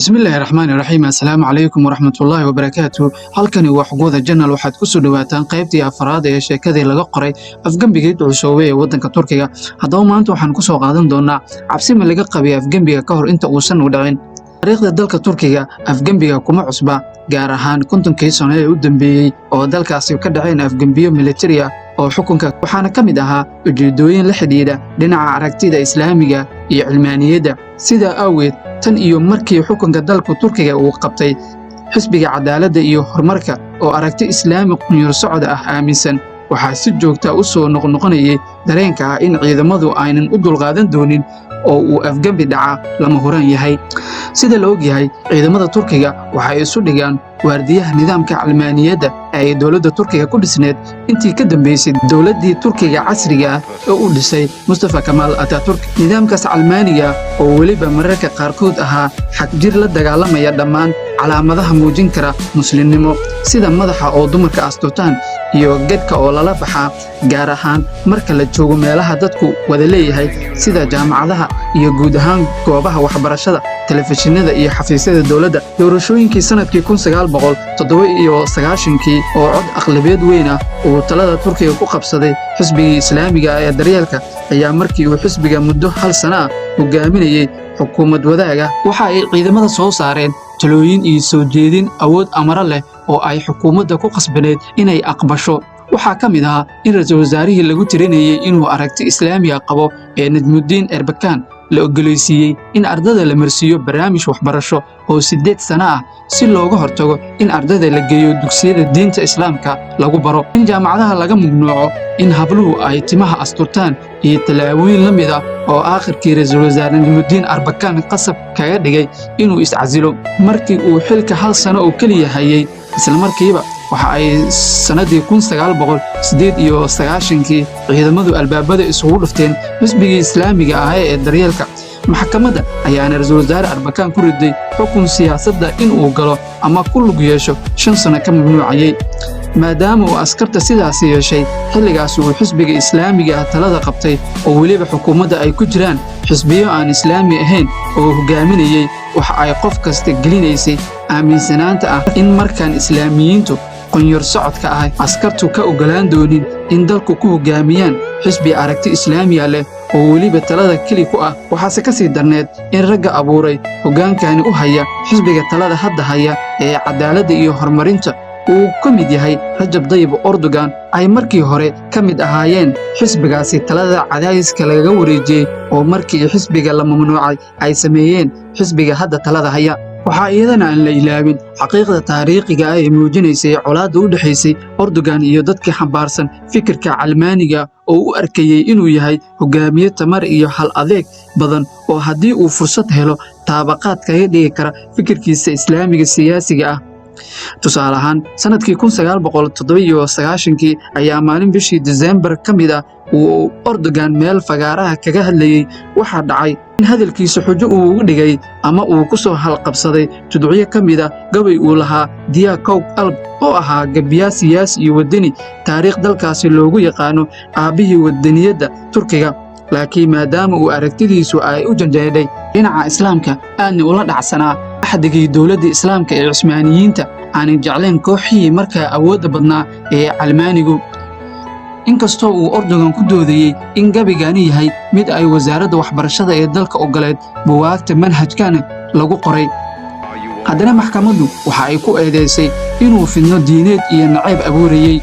Bismillaahi raxmaani raxiim. Assalaamu calaykum waraxmatullaahi wabarakaatu. Halkani waa Xogwada Channel. Waxaad ku soo dhawaataan qaybtii afraad ee sheekadii laga qoray afgembigii dhucusoobay ee waddanka Turkiga. Haddaba maanta waxaan ku soo qaadan doonaa cabsi ma laga qabay afgembiga ka hor inta uusan u dhicin. Taariikhda dalka Turkiga afgembiga kuma cusba, gaar ahaan 50kii sano ee u dambeeyey oo dalkaasi ka dhaceen afgembiyo militari ah oo xukunka, waxaana ka mid ahaa ujeeddooyin la xidhiidha dhinaca aragtida Islaamiga iyo cilmaaniyadda. Sidaa awgeed, tan iyo markii xukunka dalka Turkiga uu qabtay Xisbiga Cadaaladda iyo Horumarka oo aragti Islaami qunyar socod ah aaminsan, waxaa si joogta u soo noqnoqonayay dareenka ah in ciidamadu aynan u dulqaadan doonin oo uu afgembi dhaca lama huraan yahay. Sida la og yahay, ciidamada Turkiga waxay isu dhigaan waardiyaha nidaamka calmaaniyadda ee ay dowladda Turkiga ku dhisneed intii ka dambeysay dowladdii Turkiga casriga ah ee u dhisay Mustafa Kamaal Ataturk. Nidaamkaas calmaaniga oo weliba mararka qaarkood ahaa xagjir la dagaalamaya dhammaan calaamadaha muujin kara muslimnimo, sida madaxa oo dumarka asturtaan iyo gadhka oo lala baxaa, gaar ahaan marka la joogo meelaha dadku wada leeyahay sida jaamacadaha iyo guud ahaan goobaha waxbarashada, telefishinada iyo xafiisyada dowladda. Doorashooyinkii sanadkii 1997kii oo cod aqlabiyad weyn ah uu talada Turkiga ku qabsaday Xisbigii Islaamiga ah ee Daryeelka ayaa, markii uu xisbiga muddo hal sano ah hogaaminayey xukuumad wadaaga, waxa ay ciidamada soo saareen talooyin iyo soo jeedin awood amaro leh oo ay xukuumadda ku qasbaneed inay aqbasho. Waxaa ka mid ahaa in ra-iisul wasaarihii lagu tirinayey inuu aragti Islaamiga qabo ee Najmudiin Erbakan la ogolaysiiyey in ardada la marsiiyo barnaamij waxbarasho oo 8 sano ah, si looga hortago in ardada la geeyo dugsiyada diinta Islaamka lagu baro, in jaamacadaha laga mamnuuco in habluhu ay timaha asturtaan iyo tallaabooyin la mid ah oo aakhirkii ra-iisul wasaare Najmudiin Arbakaan qasab kaga dhigay inuu iscasilo markii uu xilka hal sano oo keliya hayay. Islamarkiiba waxa ay sannadii 1998kii ciidamadu albaabada isugu dhufteen Xisbigii Islaamiga ah ee Daryeelka. Maxkamadda ayaana ra-iisul wasaare Arbakaan ku riday xukun siyaasadda in uu galo ama ku lug yeesho 5 sano ka mamnuucayey, maadaama uu askarta sidaasi yeeshay xilligaas uu Xisbiga Islaamiga ah talada qabtay oo weliba xukuumadda ay ku jiraan xisbiyo aan Islaami ahayn oo hogaaminayey. Waxa ay qof kasta gelinaysay aaminsanaanta ah in markaan Islaamiyiintu qonyor socodka ah askartu ka oggolaan doonin in dalku ku hoggaamiyaan xisbi aragti Islaamiya leh oo weliba talada keli ku ah. Waxaase ka sii darneed in ragga abuuray hoggaankani u haya xisbiga talada hadda haya ee Cadaaladda iyo Horumarinta uu ka mid yahay Rajab Dayib Erdogan ay markii hore ka mid ahaayeen xisbigaasi talada cadaadiska lagaga wareejiyey, oo markii xisbiga la mamnuucay ay sameeyeen xisbiga hadda talada haya. Waxaa iyadana aan la ilaabin xaqiiqda taariikhiga ah ee muujinaysay colaadda u dhexaysay Erdogan iyo dadkii xambaarsan fikirka calmaaniga oo u arkayey inuu yahay hogaamiye tamar iyo hal adeeg badan oo haddii uu fursad helo taabaqaad kaga dhigi kara fikirkiisa Islaamiga siyaasiga ah. Tusaale ahaan, sannadkii 1997kii ayaa maalin bishii Disembar ka mid ah uu Erdogan meel fagaaraha kaga hadlayey, waxaa dhacay in hadalkiisa xujo uu ugu dhigay ama uu ku soo halqabsaday tudcyo ka mid ah gabay uu lahaa Diya Kok Alp oo ahaa gabiyaa siyaasi iyo waddani taariikh dalkaasi loogu yaqaano aabbihii waddaniyadda Turkiga. Laakiin maadaama uu aragtidiisu ay u janjeedhay dhinaca Islaamka, aadna ula dhacsanaa axdigii dowladda Islaamka ee Cusmaaniyiinta, aanay jeclayn kooxihii markaa awoodda badnaa ee calmaanigu. Inkastoo uu Erdogan ku doodayey in gabaygani yahay mid ay wasaaradda waxbarashada ee dalka ogoleed, buwaagta manhajkana lagu qoray, haddana maxkamaddu waxa ay ku eedaysay inuu fidno diineed iyo nacayb abuurayey.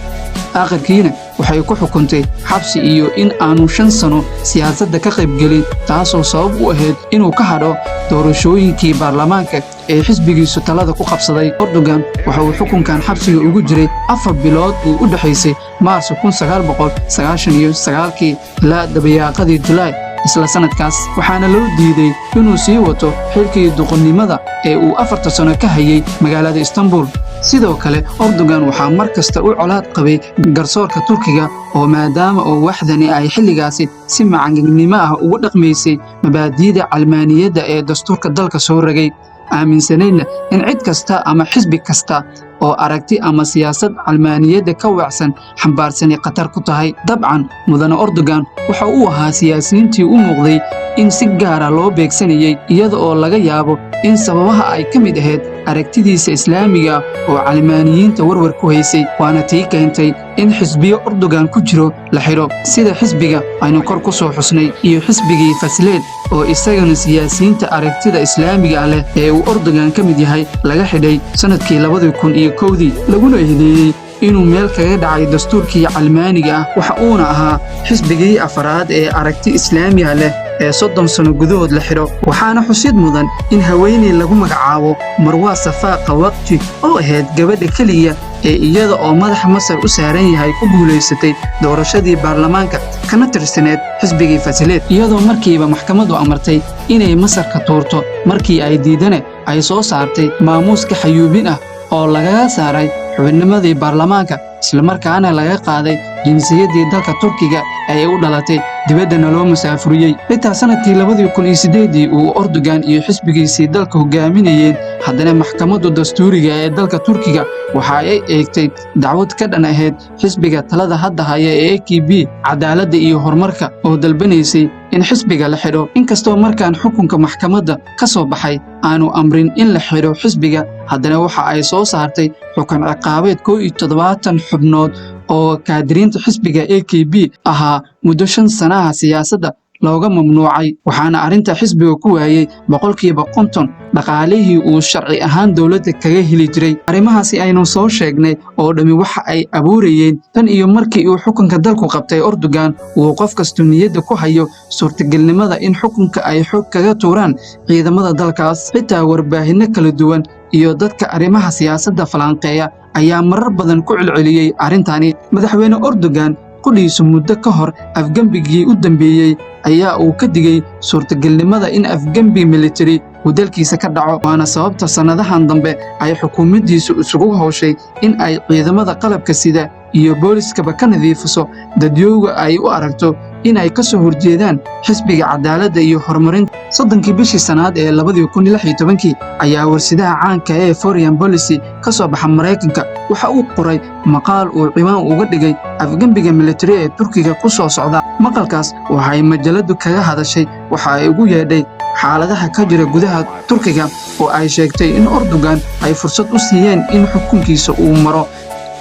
Aakhirkiina waxay ku xukuntay xabsi iyo in aanu 5 sano siyaasadda ka qaybgelin, taasoo sabab u ahayd inuu ka hadho doorashooyinkii baarlamaanka ee xisbigiisu talada ku qabsaday. Erdogan waxa uu xukunkan xabsiga ugu jiray 4 bilood uu u dhexaysay Maarso 1999kii ilaa dabayaaqadii Julaay isla sannadkaas, waxaana loo diiday inuu sii wato xilkii duqonnimada ee uu 4ta sano ka hayay magaalada Istanbul. Sidoo kale, Erdogan waxaa mar kasta u colaad qabay garsoorka Turkiga oo maadaama oo waxdani ay xilligaasi si macangagnimo ah ugu dhaqmaysay mabaadi'da calmaaniyadda ee dastuurka dalka soo ragay, aaminsanaydna in cid kasta ama xisbi kasta Oo aragti ama siyaasad calmaaniyadda ka weecsan xambaarsani khatar ku tahay. Dabcan, mudane Erdogan waxa uu ahaa siyaasiyiintii u muuqday in si gaara loo beegsanayey, iyada oo laga yaabo in sababaha ay ka mid ahayd aragtidiisa islaamiga oo calmaaniyiinta warwar ku haysay. Waana tii keentay in xisbiyo Erdogan ku jiro la xidho, sida xisbiga aynu kor ku soo xusnay iyo xisbigii Fasleed, oo isagana siyaasiyiinta aragtida islaamiga ah leh ee uu Erdogan ka mid yahay laga xidhay sannadkii 2001-dii, laguna eedeeyey inuu meel kaga dhacay dastuurkii calmaaniga ah. Waxa uuna ahaa xisbigii afaraad ee aragti islaamiga leh ee 30 sano gudahood la xidho. Waxaana xusid mudan in haweeney lagu magacaabo Marwaa Safaa Qawaqji, oo ahayd gabadha keliya ee iyada oo madaxa Masar u saaran yahay ku guulaysatay doorashadii baarlamaanka, kana tirsaneed xisbigii Fasileed, iyadoo markiiba maxkamaddu amartay inay Masarka tuurto, markii ay diidane ay soo saartay maamuuska xayuubin ah oo lagaga saaray xubinnimadii baarlamaanka, islamarkaana laga qaaday jinsiyaddii dalka Turkiga ee ay u dhalatay, dibaddana loo musaafuriyey. Xitaa sannadkii 2008-dii uu Erdogan iyo xisbigiisii dalka hogaaminayeen, haddana maxkamaddu dastuuriga ee dalka Turkiga waxa ay eegtay dacwad ka dhan ahayd xisbiga talada hadda haya ee AKP, Cadaaladda iyo Horumarka, oo dalbanaysay in xisbiga la xidho. Inkastoo markaan xukunka maxkamadda ka soo baxay aanu amrin in la xidho xisbiga, haddana waxa ay soo saartay xukun ciqaabeed 71 xubnood oo kaadiriinta xisbiga AKP ahaa muddo 5 sanaha siyaasadda looga mamnuucay. Waxaana arrinta xisbiga ku waayey 50% dhaqaalihii uu sharci ahaan dowladda kaga heli jiray. Arrimahaasi aynu soo sheegnay oo dhammi waxa ay abuurayeen, tan iyo markii uu xukunka dalku qabtay Erdogan, uu qof kastu niyadda ku hayo suurtagelnimada in xukunka ay xog kaga tuuraan ciidamada dalkaas. Xitaa warbaahinno kala duwan iyo dadka arrimaha siyaasadda falanqeeya ayaa marar badan ku celceliyey arrintani. Madaxweyne Erdogan qudhiisu muddo ka hor afgembigii u dambeeyey ayaa uu ka digay suurtagelnimada in afgembi militari uu dalkiisa ka dhaco. Waana sababta sannadahan dambe ay xukuumaddiisu isugu hawshay in ay ciidamada qalabka sida iyo booliskaba ka nadiifiso dadyowga ay u aragto in ay ka soo horjeedaan xisbiga Cadaaladda iyo Horumarinta. 30-kii bishii sanaad ee 2016-kii ayaa warsidaha caanka ee Foreign Policy ka soo baxa Maraykanka waxa uu qoray maqaal uu ciwaan uga dhigay "Afgembiga militari ee Turkiga ku soo socda". Maqalkaas waxay majaladu kaga hadashay waxa ay ugu yeedhay xaaladaha ka jira gudaha Turkiga, oo ay sheegtay in Erdogan ay fursad u siiyeen in xukunkiisa uu maro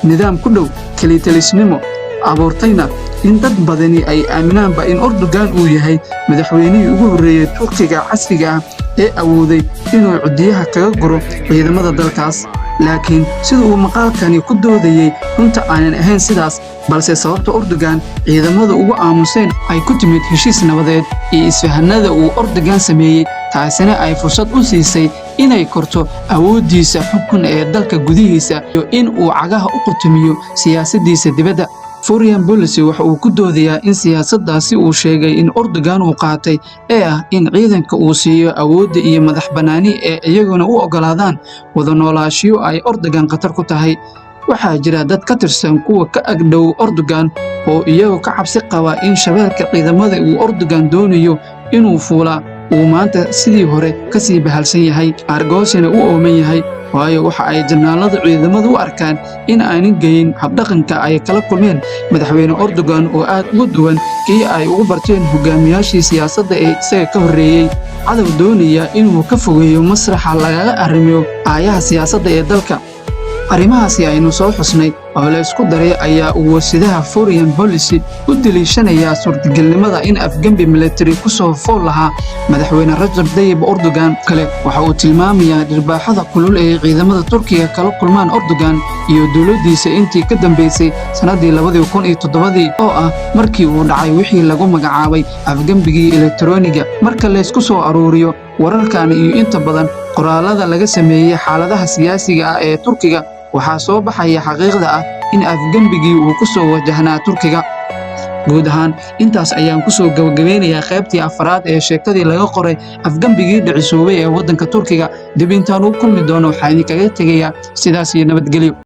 nidaam ku dhow kelitalisnimo, abuurtayna in dad badani ay aaminaanba in Erdogan uu yahay madaxweynihii ugu horreeyey Turkiga casriga ah ee awooday inuu ciddiyaha kaga guro ciidamada dalkaas. Laakiin sida uu maqaalkani ku doodayey, runta aanan ahayn sidaas, balse sababta Erdogan ciidamadu ugu aamuseen ay ku timid heshiis nabadeed iyo isfahanada uu Erdogan sameeyey, taasina ay fursad u siisay inay korto awooddiisa xukun ee dalka gudihiisa iyo in uu cagaha u qutumiyo siyaasaddiisa dibadda. Foreign Policy waxa uu ku doodayaa in siyaasaddaasi uu sheegay in Erdogan uu qaatay ee ah in ciidanka uu siiyo awoodda iyo madax bannaani ee iyaguna u oggolaadaan wada noolaashiyo ay Erdogan khatar ku tahay. Waxaa jira dad ka tirsan kuwa ka agdhow Erdogan oo iyagu ka cabsi qaba in shabeelka ciidamada uu Erdogan doonayo inuu fuulaa uu maanta sidii hore ka sii bahalsan yahay, argoosina u ooman yahay, waayo waxa ay janaalada ciidamadu u arkaan in aanin geyin habdhaqanka ay kala kulmeen madaxweyne Erdogan oo aad uga duwan kii ay ugu barteen hogaamiyaashii siyaasadda ee isaga ka horreeyey, cadow doonaya inuu ka fogeeyo masraxa lagaga arrimiyo aayaha siyaasadda ee dalka. Arrimahaasi aynu soo xusnay oo la isku daray ayaa uu warsidaha Foreign Policy u deliishanayaa suurtagelnimada in afgembi military ku soo fool lahaa madaxweyne Rajab Tayyip Erdogan. Kale waxa uu tilmaamayaa dhirbaaxada kulul ee ciidamada Turkiga kala kulmaan Erdogan iyo dowladdiisa intii ka dambeysay sannaddii 2007-dii, oo ah markii uu dhacay wixii lagu magacaabay afgembigii elektarooniga. Marka laysku soo aruuriyo wararkan iyo inta badan qoraallada laga sameeyey xaaladaha siyaasiga ah ee Turkiga, waxaa soo baxaya xaqiiqda ah in afgembigii uu ku soo wajahnaa Turkiga. Guud ahaan intaas ayaan ku soo gabagabeynayaa qaybtii afaraad ee sheekadii laga qoray afgembigii dhicisoobay ee waddanka Turkiga. Dib intaan u kulmi doono, waxaa idinkaga tegayaa sidaas iyo nabadgelyo.